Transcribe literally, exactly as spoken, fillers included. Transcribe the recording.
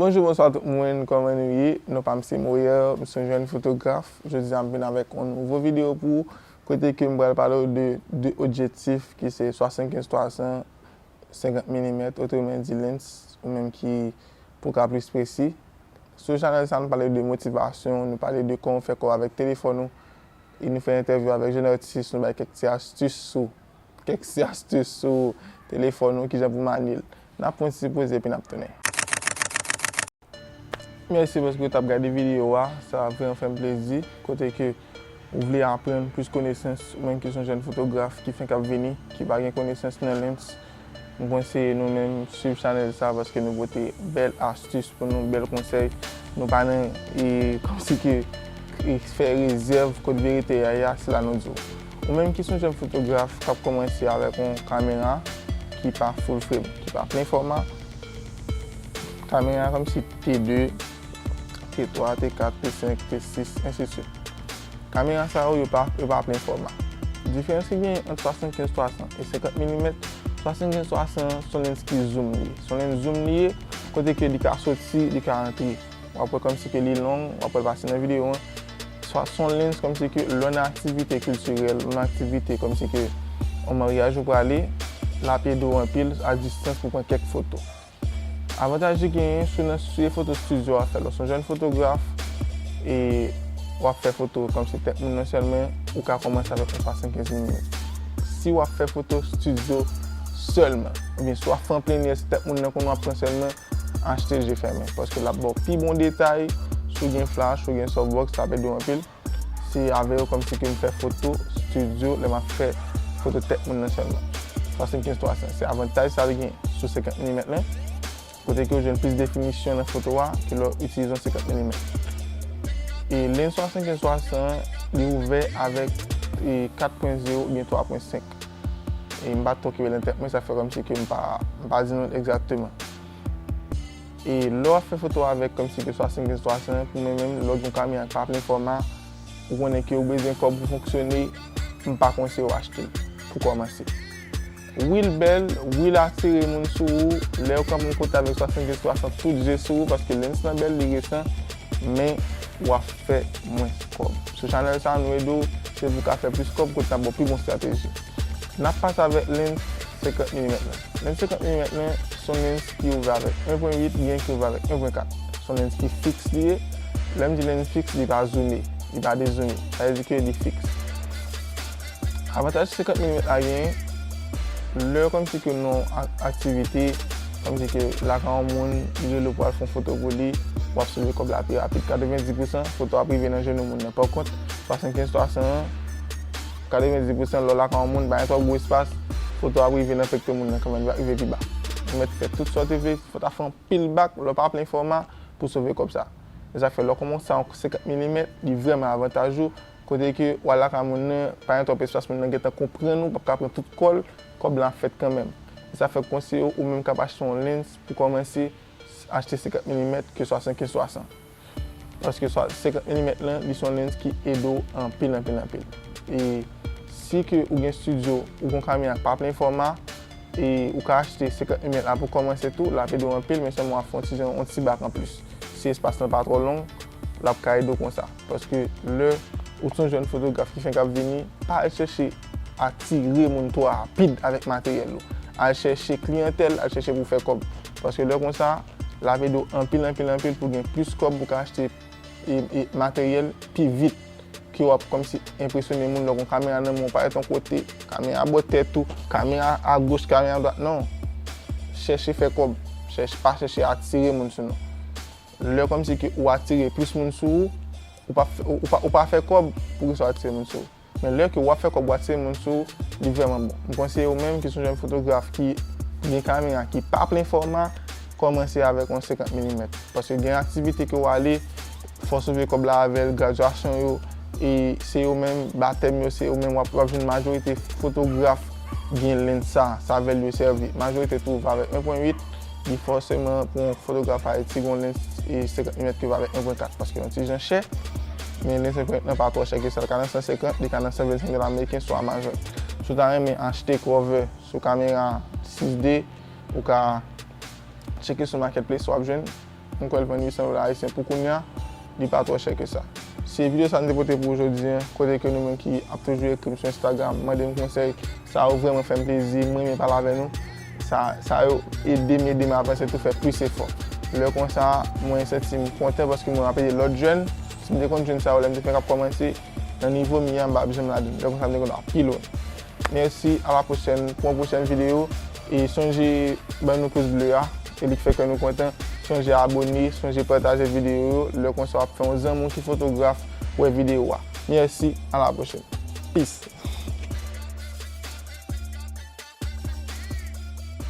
Bonjou, bonswa tout moun, kòman nou ye? Non pa m se Moyer, m se yon jèn fotograf. Jodi a m vin avèk yon nouvo videyo pou ou, kote ke m pral pale w de de objektif ki se swasannkenz twa san, senkant milimèt, otreman di lens, ou menm ki pou ka plis presi. Sou chanèl sa, nou pale de motivasyon, nou pale de kòman w fè kòb avèk telefòn ou, e nou fè entèvyou avèk jèn atis, nou bay kèk ti astis sou, kèk ti astis sou telefòn ou, kijan pou manye l. N ap pran yon ti poze epi n ap tounen. Mèsi paske w t ap gade videyo a, sa vrèman fè m plezi, kote ke ou vle aprann plis konesans, ou menm ki se yon jèn fotograf ki fenk ap vini, ki pa gen konesans nan lens, m konseye nou menm swiv chanèl sa paske nou pote bèl astis pou nou, bèl konsèy. Nou pa nan, e, kòmsi ke, e, fè rezèv kot verite a ye a, se la nou di w. Ou menm ki se yon jèn fotograf k ap kòmanse avèk yon kamera ki pa full frame, ki pa plen fòma, kamera kòmsi T de, T twa, T kat, T senk, T sis, ensidswit. Kamera sa yo, yo pa, yo pa plen fòma. Diferans ki genyen ant swasannkenz twa san e senkant milimèt, swasannkenz twa san se yon lens ki zoom li ye. Se yon lens zoom li ye, kote ke li ka soti, li ka antre. W ap wè kòmsi ke li long, w ap wè l pase nan videyo an. Swa se yon lens kòmsi ke lè w nan aktivite kiltirèl, ou nan aktivite kòmsi ke yon maryaj ou prale, l ap ede w anpil a distans pou pran kèk foto. Avantaj li genyen, si w nan, si se foto estidyo w ap fè, lè w se yon jèn fotograf, e w ap fè foto kòmsi tèt moun nan sèlman, ou ka kòmanse avèk yon swasannkenz milimèt. Si w ap fè foto estidyo sèlman, oubyen si w ap fè an plennyè, se tèt moun nan konnen w ap pran sèlman, achte je fèmen, paske l ap ba w pi bon detay. Si w gen flash, si w gen softbox, sa ap ede w anpil. Se avè yo kòmsi ke m fè foto estidyo lè m ap fè foto tèt moun nan sèlman. Swasannkenz twa san, se avantaj sa li gen sou senkant milimèt lan, kote ke w jwenn plis definisyon nan foto a ke lè w itilize yon senkant milimèt. E lens swasannkenz twa san an, li ouvè avèk, e, kat pwen zewo oubyen twa pwen senk. E m pa twò kenbe l nan tèt mwen, sa fè kòmsi ke m pa, m pa di nou l egzakteman. E lè w ap fè foto avèk kòmsi ke swasannkenz twa san, pou mwen menm, lè w gen yon kamera ki pa plen fòma, ou konnen ke ou bezwen kòb pou fonksyone, m pa konseye w achte l pou kòmanse. Wi, l bèl, wi, l atire moun sou ou, lè w kanpe yon kote avèk swasannkenz twa san, tout je sou ou, paske lens lan bèl, li resan, men w ap fè mwens kòb. Sou chanèl sa, nou ede w, se pou w ka fè plis kòb, kote n ap ba w pi bon estrateji. N ap pase avèk lens senkant milimèt lan. Lens senkant milimèt lan, se yon lens ki ouvè avèk en pwen uit, gen ki ouvè avèk en pwen kat. Se yon lens ki fiks li ye. Lè m di lens fiks, li pa zoome, li pa dezoome. Sa vle di ke li fiks. Avantaj senkant milimèt la genyen, lè kòmsi ke nan ak-, aktivite, kòmsi ke lakay yon moun, li rele w pou al fè yon foto pou li, w ap sove kòb la pi rapid. Katrevenndis pousan, foto ap rive nan jenou moun nan. Pa kont, swasannkenz twa san an, katrevenndis pousan lè w lakay yon moun, pa gen twòp gwo espas, foto ap rive nan pekto moun nan kanmenm, li p ap rive pi ba. Ou mèt fè tout sa w te vle, foto ap fè anpil bak, lè w pa plen fòma pou sove kòb sa. Se sa k fè lè w kòmanse ak senkant milimèt, li vrèman avantaj ou, kote ke w al lakay moun nan, pa gen twòp espas, moun nan gentan konprann ou, p ap ka pran tout kò l, kòb la ap fèt kanmenm. Se sa fè m konseye w, ou menm k ap achte yon lens pou kòmanse, achte senkant milimèt ke swasannkenz twa san. Paske swa, senkant milimèt lan, li se yon lens ki ede w anpil, anpil, anpil. E si ke ou gen estidyo, ou gen yon kamera ki pa plen fòma, e ou ka achte senkant milimèt la pou kòmanse tou, l ap ede w anpil, men sèlman w ap fè yon ti jan, yon ti bak anplis. Si espas lan pa twò long, l ap ka ede w konsa. Paske lè ou se yon jèn fotograf ki fenk ap vini, pa al chèche atire moun twò rapid avèk materyèl ou. Al chèche kliyantèl, al chèche pou fè kòb. Paske lè konsa, l ap ede w anpil, anpil, anpil pou gen plis kòb pou ka achte, e, e, materyèl pi vit. Ke w ap kòmsi enpresyone moun lè w gen yon kamera nan men w, parèt yon kote, kamera bò tèt ou, kamera agoch, kamera dwat, non. Chèche fè kòb, chèche, pa chèche atire moun sou nou. Lè kòmsi ke ou atire plis moun sou ou, ou pa fè, ou pa, ou pa fè kòb, poukisa w atire moun sou ou? Men lè ke w ap fè kòb, w atire moun sou ou, li vrèman bon. M konseye ou menm ki se yon jèn fotograf ki gen kamera ki pa plen fòma, kòmanse avèk yon senkant milimèt. Paske gen aktivite ke w ale, fò w sove kòb la avè l, gradyasyon yo, e se yo menm, batèm yo, se yo menm, w ap, w ap jwenn majorite fotograf gen lens sa, se avè l yo sèvi. Majorite twouve avèk en pwen uit, li fòseman pou yon fotograf Ayiti gen yon lens, e, senkant milimèt ki va avèk en pwen kat, paske yon ti jan chè, men lens en pwen uit lan pa twò chè ke sa, li ka nan san senkant, li ka nan san vennsenk dola ameriken sou Amazon. Si w ta renmen achte cover sou kamera sis D, ou ka tcheke sou Marketplace, w ap jwenn. M kwè l vann uit san dola ayisyen pou kounye a, li pa twò chè ke sa. Se videyo sa m te pote pou ou jodi a, kote ke nou menm ki ap toujou ekri m sou Instagram, mande m konsèy, sa yo vrèman fè m plezi, m renmen pale avè nou. Sa, sa yo ede m, ede m avanse tou, fè plis efò. Lè konsa, mwen santi m kontan paske mwen rapele lòt jèn, si m te konn jèn sa yo lè m te fenk ap kòmanse, nan nivo m ye a, m p ap janm ladan l. Lè konsa, m te konn ap pi lwen. Mèsi, a la pwochèn pou yon pwochèn videyo. E sonje ban nou kouz ble a, e li k fè kè nou kontan. Sonje abone, sonje pataje videyo yo. Lè konsa, w ap fè yon zanmi w ki fotograf wè videyo a. Mèsi, a la pwochèn. Peace.